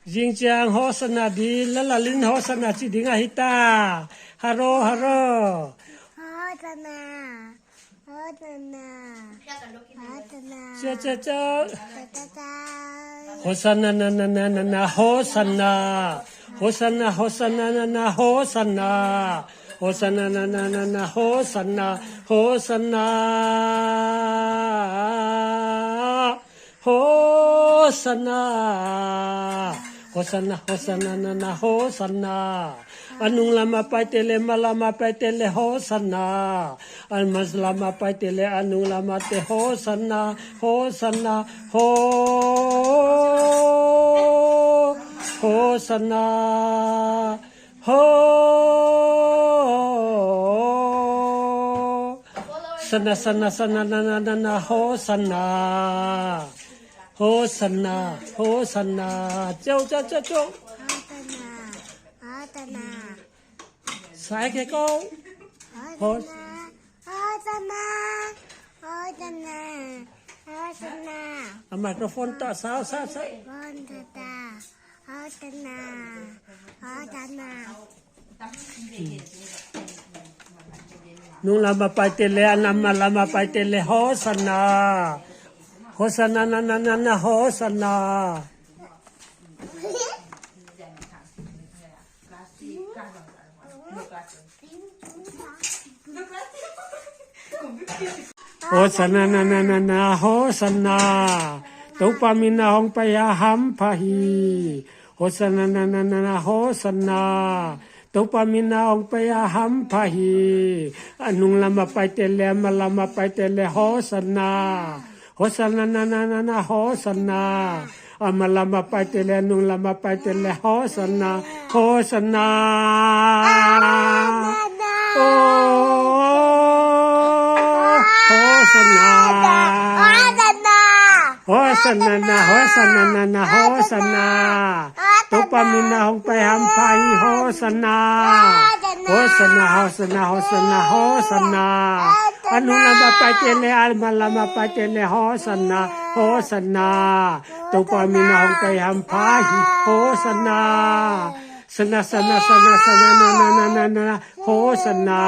Jing chiang ho sana di la la lin ho sana chi dinga hita haro haro 好的呢，好的呢，好的呢， cha cha cha 哒哒哒， Hosanna na na na na na Hosanna Hosanna Hosanna na na Hosanna Hosanna na na na na Hosanna Hosanna Hosanna Hosanna Hosanna na na Hosanna Anung lama paitele malama paitele Hosanna Almas lama paitele anung lama te Hosanna Hosanna Ho Hosanna Ho Sana sana sana na na na na Hosanna Hosanna Hosanna 走走走走好的呢，好的呢，晒嘅高好的呢，好的呢，好的呢，好的呢， 啊 microphone 得扫扫扫好的哒，好的呢，好的呢， nung lama paitele anama lama paitele Hosanna Hosanna na na na na Hosanna Hosanna na na na na Hosanna ตุปามินาหองปยาหัมพะฮี Hosanna na na na na Hosanna ตุปามินาหองปยาหัมพะฮี Anung lama paitele malama paitele Hosanna Hosanna na na na na Hosanna Amalama paitele anung lama paitele Hosanna Hosanna Oh Hosanna 好的呢， Hosanna na Hosanna na na Hosanna ตุปามินาหงไปหำไป Hosanna Hosanna Hosanna Hosanna Hosanna อนุลามาไปเตเลอัลมาลามาไปเตเล Hosanna Hosanna ตุปามินาหงไปหำไป Hosanna สนะสนะสนะสนะนะนะนะนะ Hosanna